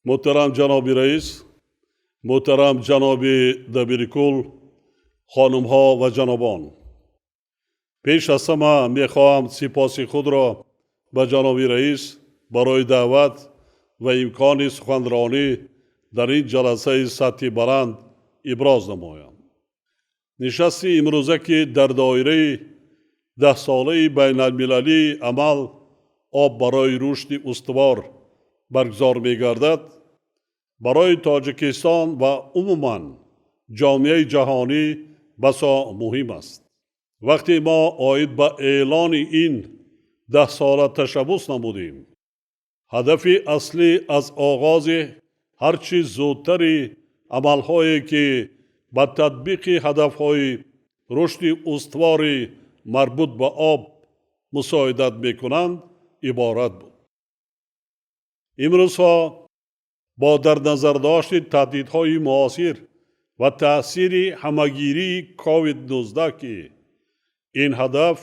Муҳтарам ҷаноби раис, муҳтарам ҷаноби дабиркул, хонумҳо ва ҷанобон. Пеш аз ҳама мехоҳам сипоси худро ба ҷаноби раис барои даъват ва имкони суханронӣ дар ин ҷаласаи сатҳи баланд иброз намоям. Нишасти имрӯза, ки дар доираи даҳсолаи байналмилалии амал «Об барои рушди устувор» баргузор мегардад, барои Тоҷикистон ва умуман ҷомеаи ҷаҳонӣ басо муҳим аст. Вақте мо оид ба эълони ин даҳсола ташаббус намудем, ҳадафи аслӣ аз оғози ҳарчи зудтари амалҳое, ки ба татбиқи ҳадафҳои рушди устувори марбут ба об мусоидат мекунанд, иборат буд. Имрӯзҳо бо дар назардошти таҳдидҳои муосир ва таъсири ҳамагирии COVID-19, ки ин ҳадаф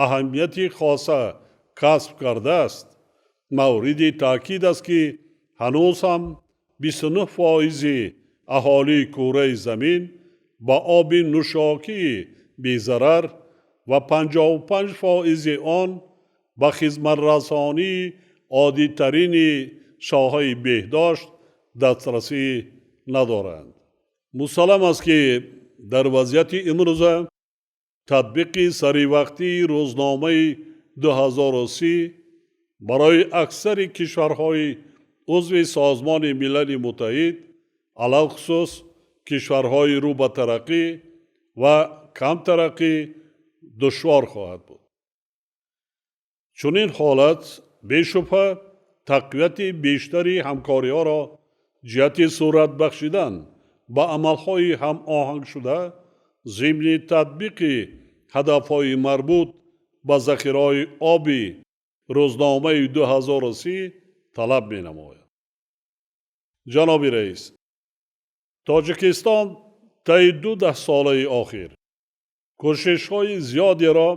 аҳамияти хоса касб кардааст, мавриди таъкид аст, ки ҳанӯз ҳам 29 фоизи аҳолии кураи замин ба оби нӯшокии безарар ва 55 фоизи он ба хизматрасонии оддитарини соҳаи беҳдошт дастрасӣ надоранд. Мусаллам аст, ки дар вазъияти имрӯза татбиқи саривақтии рӯзномаи 2030 барои аксари кишварҳои узви Созмони Милали Муттаҳид, алалхусус кишварҳои рӯ ба тараққӣ ва камтараққӣ, душвор хоҳад буд. Чунин ҳолат бешубҳа тақвияти бештари ҳамкориҳоро ҷиҳати сурат бахшидан ба амалҳои ҳамоҳангшуда зимни татбиқи ҳадафҳои марбут ба захираҳои оби рӯзномаи 2030 талаб менамояд. Ҷаноби раис, Тоҷикистон таи ду даҳсолаи охир кӯшишҳои зиёдеро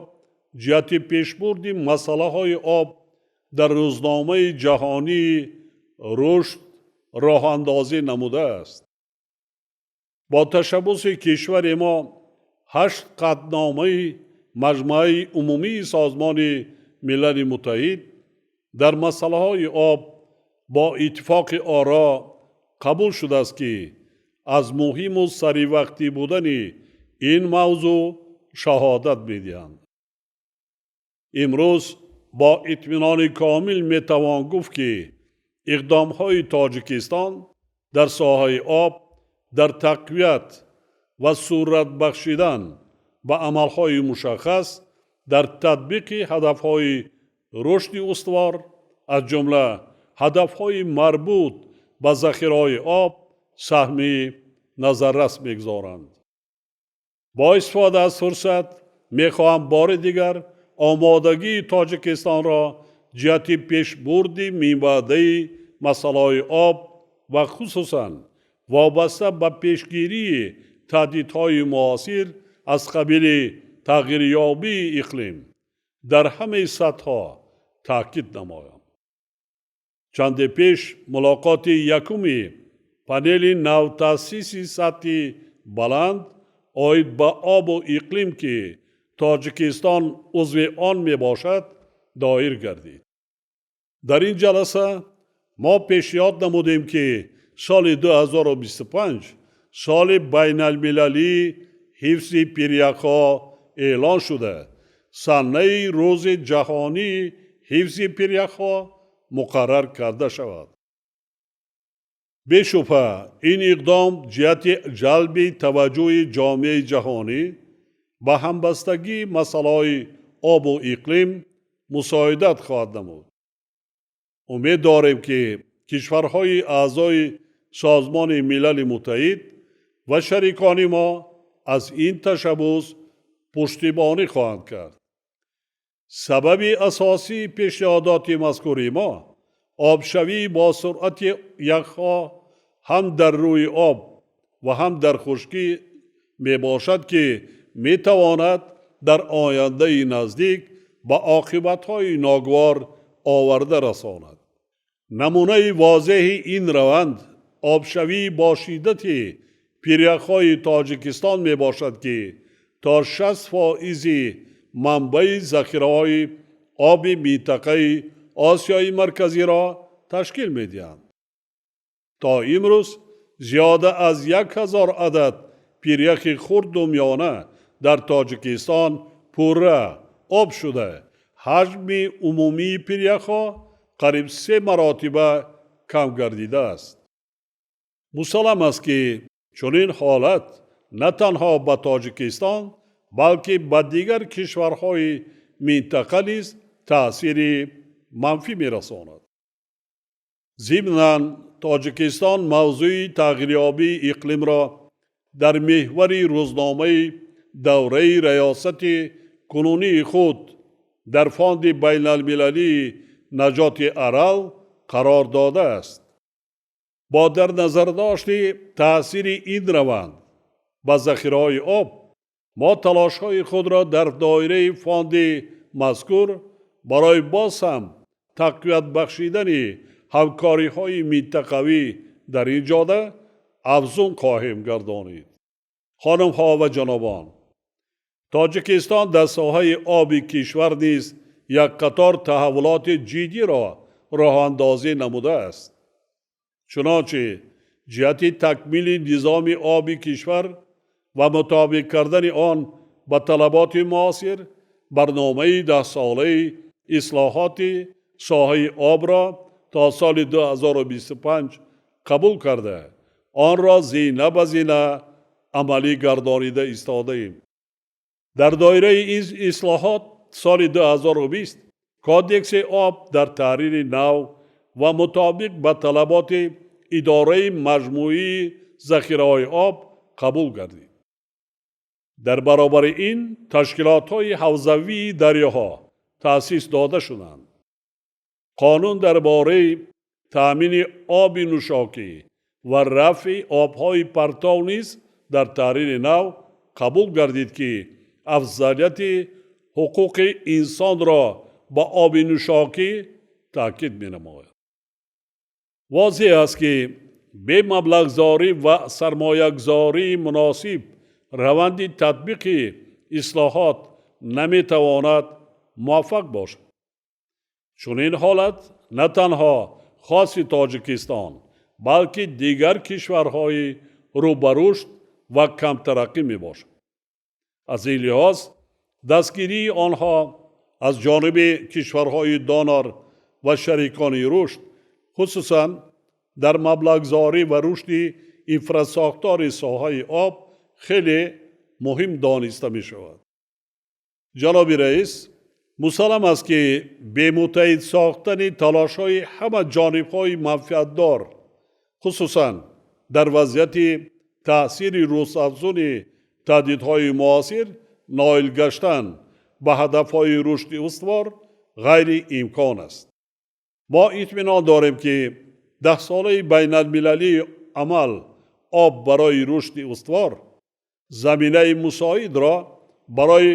ҷиҳати пешбурди масъалаҳои об дар рӯзномаи ҷаҳонии рушд роҳандозӣ намудааст. Бо ташаббуси кишвари мо ҳашт қатъномаи Маҷмааи Умумии Созмони Милали Муттаҳид дар масъалаҳои об бо иттифоқи оро қабул шудааст, ки аз муҳиму саривақтӣ будани ин мавзӯъ шаҳодат медиҳанд. Имрӯз бо итминони комил метавон гуфт, ки иқдомҳои Тоҷикистон дар соҳаи об дар тақвият ва сурат бахшидан ба амалҳои мушаххас дар татбиқи ҳадафҳои рушди устувор, аз ҷумла ҳадафҳои марбут ба захираҳои об, саҳми назаррас мегузоранд. Бо истифода аз фурсат мехоҳам бори дигар омодагии Тоҷикистонро ҷиҳати пешбурди минбаъдаи масъалаҳои об ва хусусан вобаста ба пешгирии таҳдидҳои муосир аз қабили тағйирёбии иқлим дар ҳамаи сатҳҳо таъкид намоям. Чанде пеш мулоқоти якуми панели навтаъсиси сатҳи баланд оид ба обу иқлим, ки Тоҷикистон узви он мебошад, доир гардид. Дар ин ҷаласа мо пешниҳод намудем, ки соли 2025 соли байналмилалии ҳифзи пиряхҳо эълон шуда, санаи Рӯзи ҷаҳонии ҳифзи пиряхҳо муқаррар карда шавад. Бешубҳа, ин иқдом ҷиҳати ҷалби таваҷҷӯҳи ҷомеаи ҷаҳонӣ ба ҳамбастагии масъалаҳои обу иқлим мусоидат хоҳад намуд. Умед дорем, ки кишварҳои аъзои Созмони Милали Муттаҳид ва шарикони мо аз ин ташаббус пуштибонӣ хоҳанд кард. Сабаби асосии пешниҳодоти мазкури мо обшавии босуръати яхҳо ҳам дар рӯи об ва ҳам дар хушкӣ мебошад, ки метавонад дар ояндаи наздик ба оқибатҳои ногувор оварда расонад. Намунаи возеҳи ин раванд обшавии бо шиддати пиряхҳои Тоҷикистон мебошад, ки то 60% манбаи захираҳои оби минтақаи Осиёи Марказиро ташкил медиҳанд. То имрӯз зиёда аз 1000 адад пиряхи хурду миёна дар Тоҷикистон пурра об шуда, ҳаҷми умумии пиряхҳо қариб 3 маротиба кам гардидааст. Мусаллам аст, ки чунин ҳолат на танҳо ба Тоҷикистон, балки ба дигар кишварҳои минтақа низ таъсири манфӣ мерасонад. Зимнан Тоҷикистон мавзӯи тағйирёбии иқлимро дар меҳвари рӯзномаи давраи раёсати кунунии худ дар Фонди байналмилалии наҷоти Арал қарор додааст. Бо дар назардошти таъсири ин раванд ба захираҳои об, мо талошҳои худро дар доираи фонди мазкур барои боз ҳам тақвият бахшидани ҳамкориҳои минтақавӣ дар ин ҷода афзун хоҳем гардонид. Хонумҳо ва ҷанобон, Тоҷикистон дар соҳаи оби кишвар низ як қатор таҳаввулоти ҷиддиро роҳандозӣ намудааст. Чунончи ҷиҳати такмили низоми оби кишвар ва мутобиқ кардани он ба талаботи муосир, барномаи даҳсолаи ислоҳоти соҳаи обро то соли 2025 қабул карда, онро зина ба зина амалӣ гардонида истодаем. Дар доираи ин ислоҳот соли 2020 Кодекси об дар таҳрири нав ва мутобиқ ба талаботи идораи маҷмӯии захираҳои об қабул гардид. Дар баробари ин ташкилотҳои ҳавзавии дарёҳо таъсис дода шуданд. Қонун дар бораи таъмини оби нӯшокӣ ва рафъи обҳои партов низ дар таҳрири нав қабул гардид, ки афзалияти ҳуқуқи инсонро ба оби нӯшокӣ таъкид менамояд. Возеҳ аст, ки бемаблағгузорӣ ва сармоягузории муносиб раванди татбиқи ислоҳот наметавонад муваффақ бошад. Чунин ҳолат на танҳо хоси Тоҷикистон, балки дигар кишварҳои рӯ ба рушд ва камтараққӣ мебошад. Аз ин лиҳоз дастгирии онҳо аз ҷониби кишварҳои донор ва шарикони рушд, хусусан дар маблағгузорӣ ва рушди инфрасохтори соҳаи об хеле муҳим дониста мешавад. Ҷаноби раис, мусаллам аст, ки бемуттаҳид сохтани талошҳои ҳама ҷонибҳои манфиатдор, хусусан дар вазъияти таъсири рӯзафзуни таҳдидҳои муосир, ноил гаштан ба ҳадафҳои рушди устувор ғайриимкон аст. Мо итминон дорем, ки даҳсолаи байналмилалии амал об барои рушди устувор заминаи мусоидро барои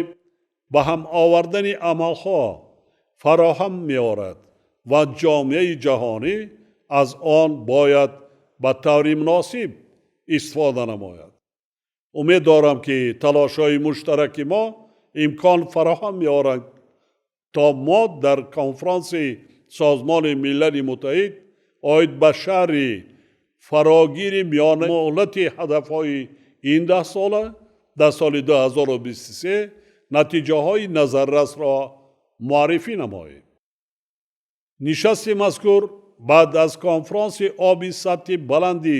ба ҳам овардани амалҳо фароҳам меорад ва ҷомеаи ҷаҳонӣ аз он бояд ба таври муносиб истифода намояд. Умед дорам, ки талошҳои муштараки мо имкон фароҳам меоранд, то мо дар конфронси Созмони Милали Муттаҳид оид ба шаҳри фарогири миёнамуҳлати ҳадафҳои ин даҳсола дар соли 2023 натиҷаҳои назаррасро муаррифӣ намоем. Нишасти мазкур баъд аз конфронси оби сатҳи баланди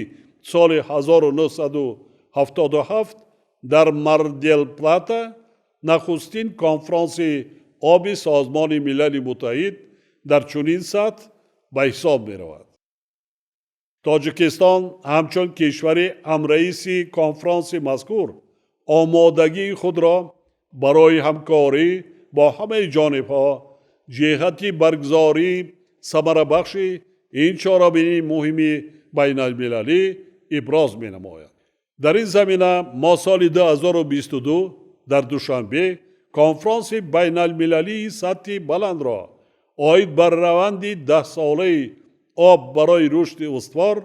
соли 1977 дар Мар-дел-Плата нахустин конфронси оби Созмони Милали Муттаҳид дар чунин сатҳ ба ҳисоб меравад. Тоҷикистон ҳамчун кишвари ҳамраиси конфронси мазкур омодагии худро барои ҳамкорӣ бо ҳамаи ҷонибҳо ҷиҳати баргузории самарабахши ин чорабинии муҳими байналмилалӣ иброз менамояд. Дар ин замина мо соли 2022 дар Душанбе конфронси байналмилалии сатҳи баландро оид ба раванди даҳсолаи Об барои рушди устувор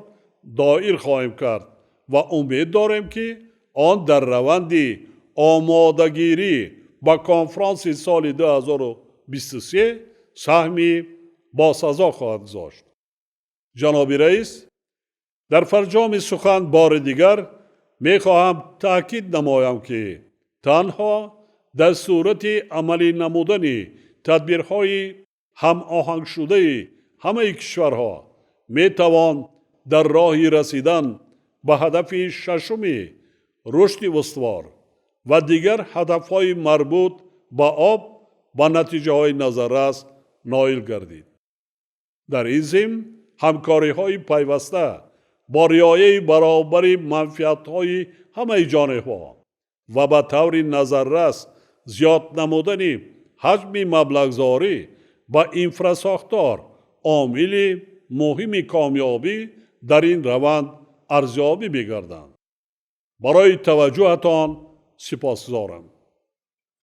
доир хоҳем кард ва умед дорем, ки он дар раванди омодагирӣ ба конфронси соли 2023 саҳми босазо хоҳад гузошт. Ҷаноби раис, дар фарҷоми сухан бори дигар мехоҳам таъкид намоям, ки танҳо дар сурати амалӣ намудани тадбирҳои ҳамоҳангшудаи ҳамаи кишварҳо метавон дар роҳи расидан ба ҳадафи шашуми рушди устувор ва дигар ҳадафҳои марбут ба об ба натиҷаҳои назаррас ноил гардид. Дар ин зимн ҳамкориҳои пайваста бо риояи баробари манфиатҳои ҳамаи ҷонибҳо ва ба таври назаррас зиёд намудани ҳаҷми маблағгузорӣ ба инфрасохтор омили муҳими комёбӣ дар ин раванд арзёбӣ мегарданд. Барои таваҷҷӯҳатон сипосгузорам.